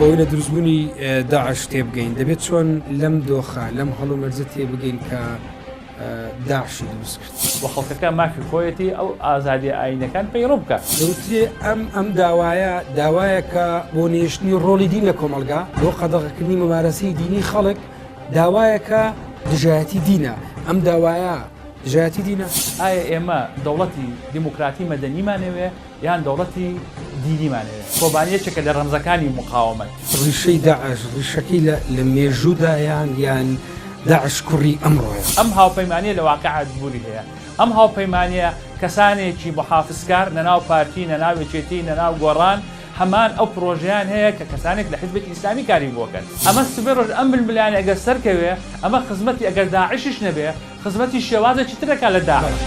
بەوەی لە دروستبوونی داعش تێبگەین دەبێت چۆن لەم دۆخە لەم هەڵومەرجە تێبگەین کە داعشی دروست کرد. و خەڵکەکە مافی خۆیەتی ئەو ئازادیە ئایینەکان پەیڕەو بکات. دەوترێ ئەم ئەم داوایە داوایەکە بۆ نەهێشتنی ڕۆڵی دین لە کۆمەڵگا، بۆ قەدەغەکردنی مومارەسەی دینی خەڵک، داوایەکە دژایەتی دینە، ئەم داوایە دژایەتی دینە. ئایا ئێمە دەوڵەتی دیموکراتی مەدەنیمان ئەوێ یان دەوڵەتی دینیمان ئەوێ؟ کۆبانی یەکێکە لە ڕەمزەکانی موقاومەت. ڕیشەی داعش ڕیشەکەی لە لە مێژوودایە یان داعش کوڕی ئەمڕۆیە؟ ئەم هاوپەیمانیە لە واقیع بوونی هەیە. ئەم هاوپەیمانیە کەسانێکی موحافزکار نە ناو پارتی نە ناو یەکێتی نە ناو گۆڕان هەمان ئەو پرۆژەیان هەیە کە کەسانێک لە حیزبێکی ئیسلامی کاری بۆ کەن. ئەمە سبەی ڕۆژ ئەم ململانێ ئەگەر سەرکەوێ ئەمە خزمەتی ئەگەر داعشیش نەبێ خزمەتی شێوازێکی تر ئەکا لە داعش.